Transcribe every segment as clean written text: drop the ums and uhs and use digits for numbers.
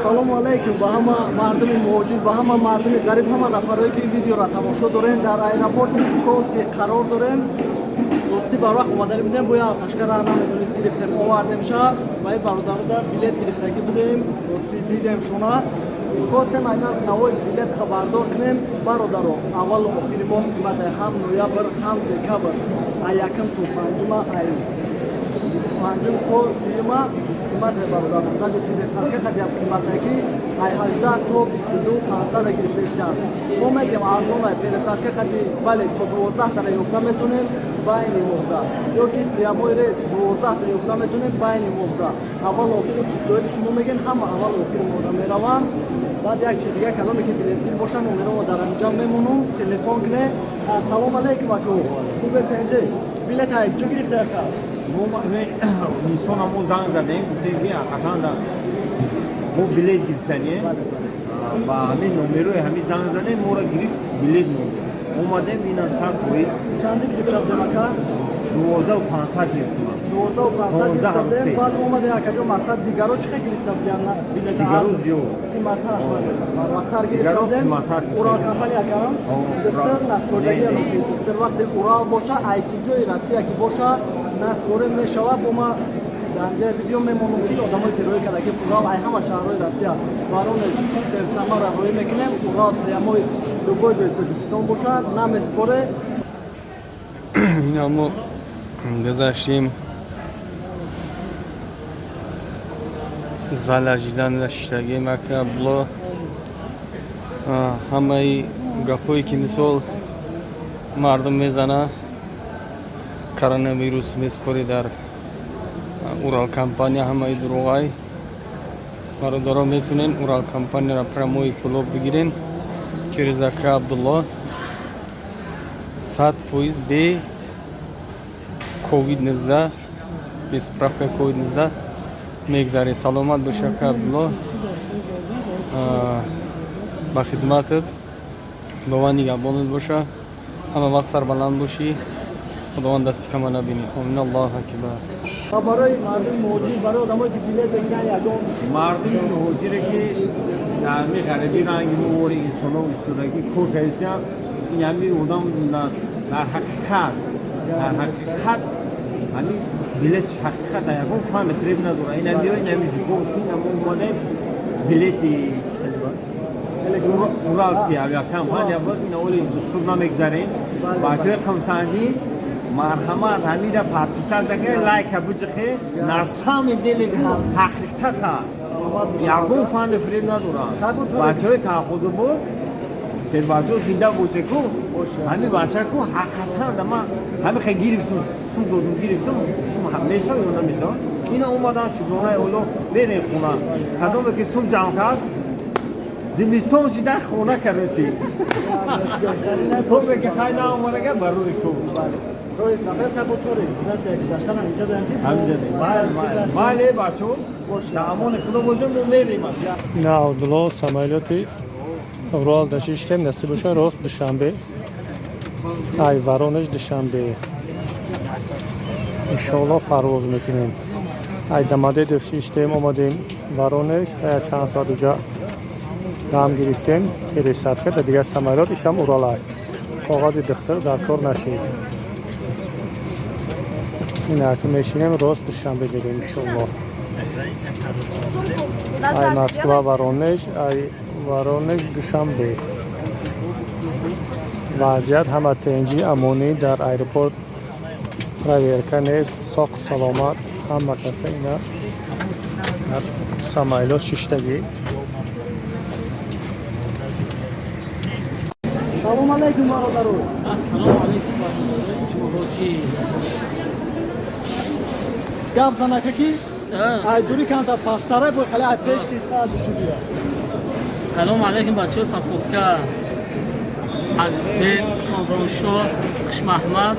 Ассалому алайкум ба ҳама мардуми муҳоҷир, ба ҳама мардуми ғариб, ҳама нафарое ки ин видеоро тамошо дорем. Дар аэропорти Жуковский қарор дорем. Дӯстӣ бар вақт омадани будем, боя пашкара намедонист, гирифтем, овардем ша ва ин бародарода билет гирифтагӣ будем. Дӯстӣ дидем шуна. Хостем айнан навои билет хабардор кунем бародаро. Аввалу охири моҳ қимате ҳам ноябр, ҳам декабр, ай якм то панҷума, ай 25 то 30 қимате бародаро. Даже пересадка қадиам қимате ки ай 18 то 22 500 гирифта иштанд. Мо мегем арзон ай пересадка қади, вале то 12 тара ёфта метонем байни моҳда, ё ки прямой рейс 12 та ёфта метонем байни моҳда. Аввал охири чизҳое ки шумо мегӯед ҳама аввал охири моҳда мераванд. Баъд як чиз дига, каломе ки билетгир бошам, номеромо дар анҷом мемонум, телефон кунед. Ассалому алайкум аку, хубе тенҷе? Билет ай чӣ гирифта ака? Мо инсон ҳамо занг задем, гуфтем ки ҳақиқатан мо билет гирифтанем, ба ҳамин номерои ҳамин занг задем, моро гирифт, билет монд. Омадем, ина 100%. Чанди гирифта будем ака? 12 500 гирифтем. 12 500 гирифта. Баъд омадем акаҷо, мақсад дигаро чӣ гирифта будем билет? Дигаро зиёд. Қиматтар, барвақттар гирифта будем. Урал компания акам духтар наскордагӣ, духтар вақте Урал боша, ай ки ҷои Россия ки боша, наскоре мешавад. Бо ма дар ҷои видео мемонам ки одамои ки рӯй карда ки Урал ай ҳама шаҳрҳои Россия, Воронеж, Самара рӯй мекунем. Урал прямой любой ҷои Тоҷикистон боша, намеспоре. Ина мо гузаштем зал ожидания, шиштагием. Ака Абдулло, ҳамаи гапҳое ки мисол мардум мезана, коронавирус меспорӣ дар Урал компания, ҳамаи дурӯғай. Бародаро, метунен Урал компанияро прямой Кӯлоб бигирен через ака Абдулло, 100% бе ковид 19, бе справка ковид 19 мегзарем. Саломат бош, ака Абдулло, ба хизматат. Худованд нигаҳбонат боша, ҳама вақт сарбаланд бошӣ, худованд дасти кама набинӣ. Омин, аллоҳу акбар. Ва барои мардуми муҳоҷир, барои одамое ки билет мегиранд, ягон Мардуми муҳоҷире ки дар ҳами ғарибӣ ранги мо вори инсоно истодагӣ кор кардисиян, ин ҳами одам дар ҳақиқат ҳами билетш ҳақиқат ягон фан фиреб надорад. Ина биё, ин ҳами Жуковский, мо омадем, билети Уральский авиакомпания буд. Ина оли духтур намегзарем. Бачаҳои қимсангӣ, марҳамат, ҳамида подписаться кунед, лайка буҷиқе. На самом деле ҳақиқата ягон фанди фиреб надорад. Бачаҳои колхозобод, сербачаҳо зинда боше ку. Ҳами бача ку ҳақиқатан да ман ҳами хе гирифтум, сум додум, гирифтум, мешава ё намешава. Ина омадан, шукронаи Олло, мерем хона. Кадоме ки сум ҷамъ кард, зимистон шида хона карочи. Хубе ки хай наомадага ба рӯи хуб. Роҳи сафар сабутори гузаштан ҳаминҷа дорем. Ҳаминҷа. Бале, бачо, дар амони Худо бошем, мо мерем. На, Абдулло, самолёти Урал да шиштем, насиб боша, рост Душанбе. Ай Воронеж Душанбе иншоалло парвоз мекунем. Ай Домодедово шиштем, омадем Воронеж, ая чанд соат уҷа дам гирифтем, пересадка да дигар самолёт, ишам Уралай. Коғази духтур дар кор нашид. Инак мешинем, рост Душанбе мерем иншоалло. Ай Москва Воронеж, ай Воронеж Душанбе. Вазъият ҳама тенҷӣ, амонӣ, дар аэропорт проверка нест, соқ саломат ҳама каса. Ина дар самолёт шиштагӣ. Салом алайкум, бародаро. Ассалому алайкум, бародаро. Гап занака ки ай дури камта пасттара бо хеле ай пеш чиста душудия. Салому алайкум, бачаҳои Поповка, Азизбек, Комроншоҳ, Хушмаҳмад,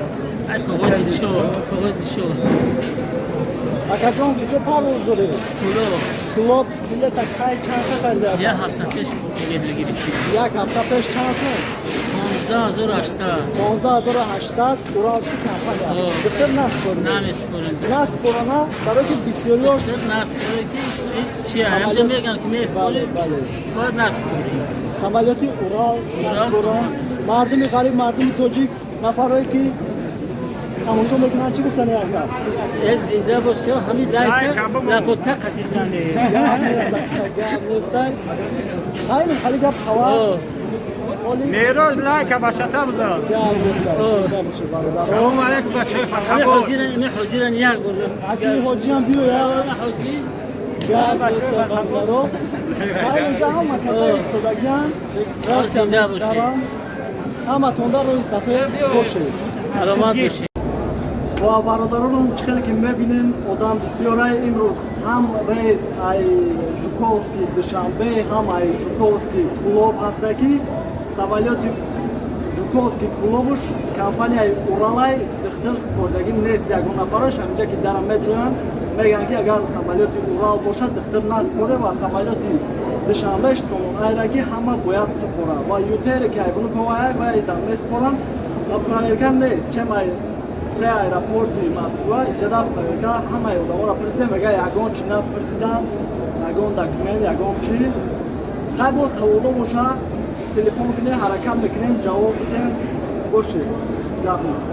ай тоғои Дилшод, тоғои Дилшод. Акаҷон, куҷо парвоз доред? Кӯлоб. Кӯлоб. Билета кай, чанд са харида? Як ҳафта пеш билет гирифтем. Як ҳафта пеш чанд сум? 15800. 15800 Уралский компания. Духтур наспоред. Намеспорем. Наспорана, барои ки бисёриҳо Духтур наспоре ки чи ҳамҷа мегӯям ки меспорем, бояд наспорем. Самолёти Урал наспоран. Мардуми ғариб, мардуми тоҷик, нафарое ки тамошо мекунанд, чӣ гуфтани ака? Э, зинда боша, ҳамин лайка лапота қатӣ зане. Гап нестай. Хайли хали гап хабар. Мероз лайка ба шата бизан. Гап нестай. Зинда боша, бародар. Салом алейкум, бачаи Фархабод. Ҳамин ҳозиран як бор. Аки ҳоҷиам биёя. Ҳоҷи. Гап нестай, бародаро. Хайли инҷа ҳама касои истодагиан. Зинда бошед. Ҳаматонда рӯи сафед бошед. Саломат бошед. Ва бародаронам, чӣ хеле ки мебинем, одам бисёрай. Имрӯз ҳам рейс ай Жуковский Душанбе, ҳам ай Жуковский Кулоб ҳаста, ки самолёти Жуковский Кулобуш компанияи Уралай, духтур супордагӣ нест. Ягон нафарош ҳаминҷа ки дара медоянд, мегӯянд, ки агар самолёти Урал бошад, духтур наспоре, ва самолёти Душанбеш Сомон Айра ки ҳама бояд супорад, ва Ютэре ки ай Внуково вай дам месупоранд, ва проверка нест. Чем ай се аэропорти Москва иҷода проверка ҳамаи одаморо пурсидем, мега, ягон чи напурсиданд, ягон документ, ягон чи. Хай, боз саволо боша, телефон кунем, ҳаракат мекунем, ҷавоб бидем. Бошед, гап нест.